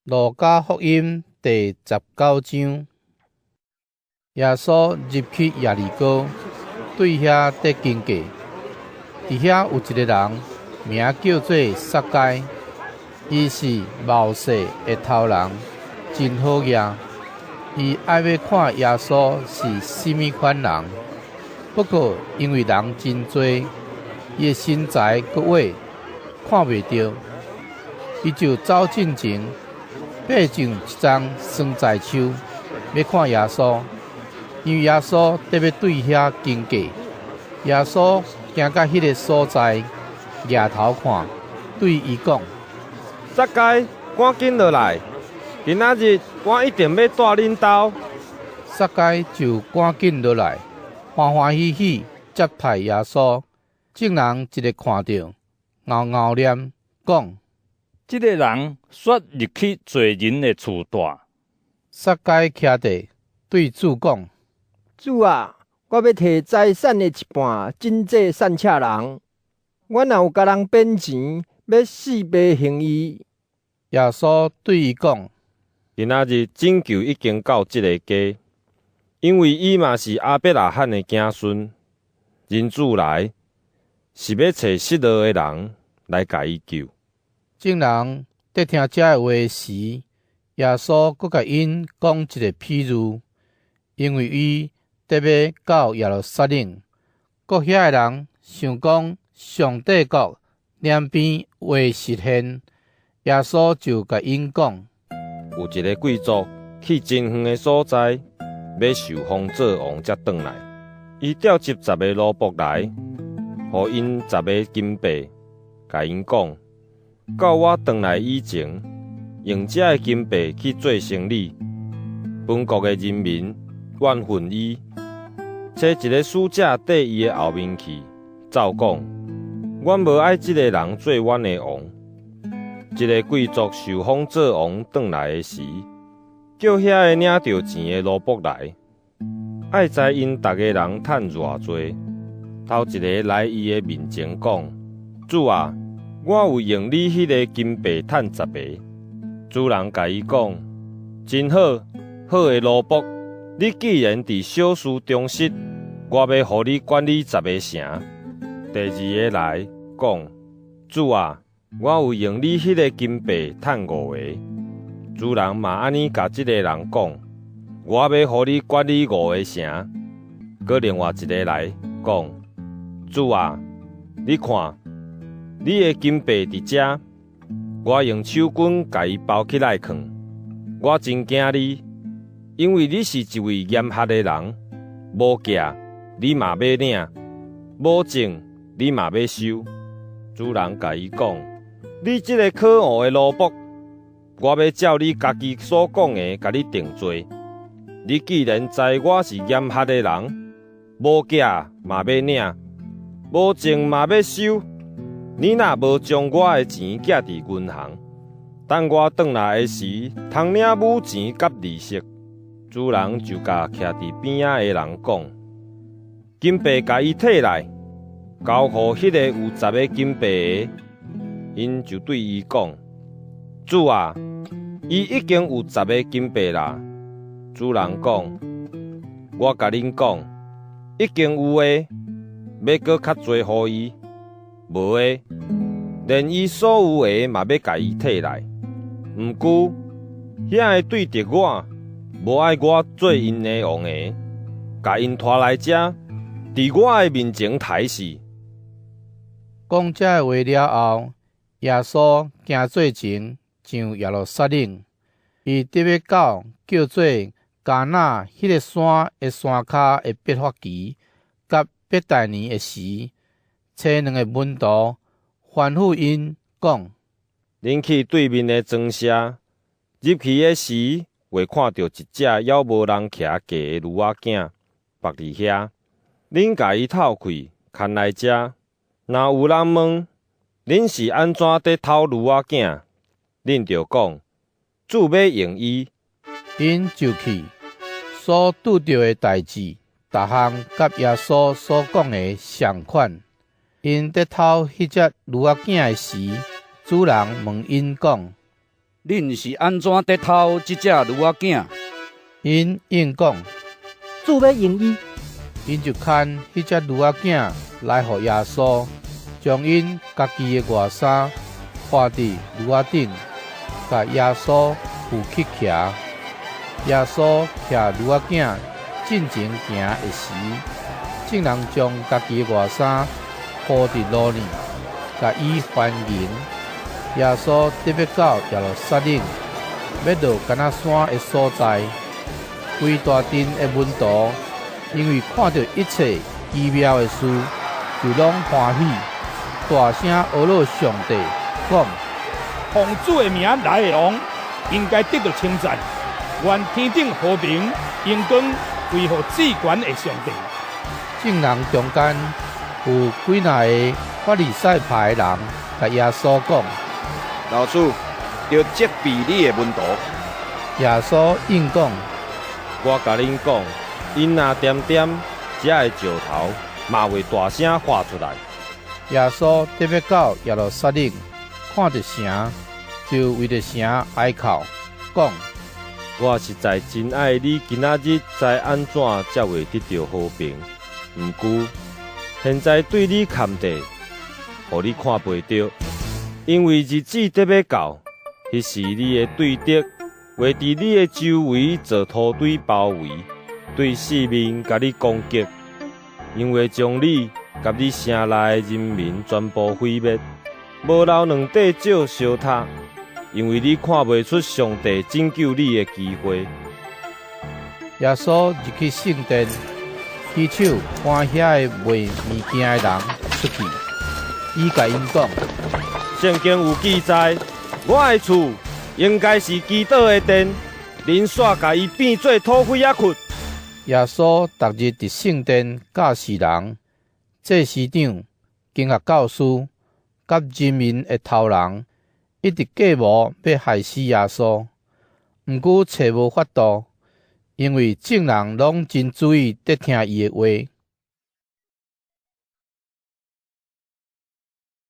路加福音第19章，耶穌入去耶利哥，對遐佇經過。佇遐有一個人，名叫做撒該，伊是貿稅的頭人，真好額。伊愛欲看耶穌是啥物款人，不過因為人真濟，伊的身材閣矮，看袂著，伊就走進前，爬上一叢桑棑樹，欲看耶穌，因為耶穌得欲對遐經過。耶穌行到彼个所在，蜈頭看，對伊講：撒該，趕緊落來！今仔日我一定欲蹛恁兜。撒該就趕緊落來，歡歡喜喜接待耶穌。眾人一个看著，敖敖念講：這个人煞入去罪人的厝蹛。撒該徛佇對主講：主啊，我欲提財產的一半賑濟散赤人。我若有共人騙錢，欲四倍還伊。耶穌對伊講：今仔日拯救已經到這个家，因為伊嘛是亞伯拉罕的子孫。人子來是欲揣失落的人來共伊救。眾人佇聽這个話時，耶穌閣共𪜶講一个譬喻，因為伊得欲到耶路撒冷，閣遐的人想講上帝國兩邊會實現。耶穌就共𪜶講：有一个貴族去真遠的所在，欲受封做王才轉來。伊召集十个奴僕來，予𪜶十个金幣，共𪜶講：到我轉來以前，用這个金幣去做生理。本國的人民怨恨伊，差一个使者綴伊的後面去，走講：阮無愛這个人做阮的王。這个貴族受封做王轉來的時，叫遐个領著錢的奴僕來，愛知𪜶逐个人趁偌濟。頭一个來伊的面前講：主啊，我有用你彼个金幣趁十个。主人共伊講：真好，好的奴僕，你既然佇小事忠實，我欲予你管理十个城。第二个來講：主啊，我有用你彼个金幣趁五个。主人嘛按呢共這个人講：我欲予你管理五个城。閣另外一个來講：主啊，你看，你的金幣佇遮，我用手巾共伊包起來囥。我真驚你，因為你是一位嚴厲的人，無寄你嘛欲領，無種你嘛欲收。主人共伊講：你這个可惡的奴僕，我欲照你家己所講的，共你定罪。你既然知我是嚴厲的人，無寄嘛欲領，無種嘛欲收，你若無將我的錢寄佇銀行，等我轉來的時，通領母錢佮利息。主人就共徛佇邊仔的人講：金幣共伊提來，交予彼個有十个金幣的。𪜶就對伊講：主啊，伊已經有十个金幣啦。主人講：我共恁講，已經有的，欲閣較濟予伊；無的，連伊所有的嘛欲共伊提來。毋過，遐个對著我，無愛我做𪜶的王的，共𪜶拖來遮，佇我的面前刣死。講這个話了後，耶穌行做前上耶路撒冷，伊得欲到叫做橄欖彼个山的山跤的伯法其佮伯大尼的時，差兩个門徒吩咐𪜶講：恁去對面的莊舍，入去的時，會看著一隻猶無人騎過的驢仔囝，縛佇遐。恁共伊透開，牽來遮。若有人問，恁是按怎佇透驢仔囝？恁就講：主欲用伊。𪜶就去，所拄著的代誌，逐項佮耶穌所講的相款。𪜶佇透彼隻驢仔囝的時，主人問𪜶講：恁是按怎佇偷這隻驢仔囝？𪜶應講：主欲用伊。𪜶就牽彼隻驢仔囝來予耶穌，將𪜶家己的外衫披佇驢仔頂，共耶穌扶去騎。耶穌騎驢仔囝進前行的時，眾人將家己的外衫鋪佇路呢，共伊歡迎。耶穌得欲到耶路撒冷，欲落橄欖山的所在，規大陣的門徒，因為看著一切奇妙的事，就攏歡喜，大聲呵咾上帝，講：奉主的名來的王，應該得著稱讚。願天頂和平、榮光歸予至懸的上帝。眾人中間有幾若个法利賽派的人，共耶穌講：老師，著責備你的門徒。耶穌應講：我共恁講，𪜶若恬恬，遮的石頭嘛會大聲喊出來。耶穌得欲到耶路撒冷，看著城，就為著城哀哭，講：我實在真愛你今仔日知按怎才會得著和平，毋過現在對你崁地，予你看袂著，因為日子得欲到，彼時你的對敵會佇你的周圍做土堆包圍，對四面共你攻擊，𪜶會將你佮你城內的人民全部毀滅，無留兩塊石相疊，因為你看袂出上帝拯救你的機會。耶穌入去聖殿，起手趕遐个賣物件的人出去。伊共𪜶講：聖經有記載，我的厝應該是祈禱的殿，恁煞共伊變做土匪仔窟。耶穌逐日佇聖殿教示人，祭司長、經學教師佮人民的頭人一直計謀欲害死耶穌，毋過揣無法度，因為眾人攏真注意佇聽伊的話。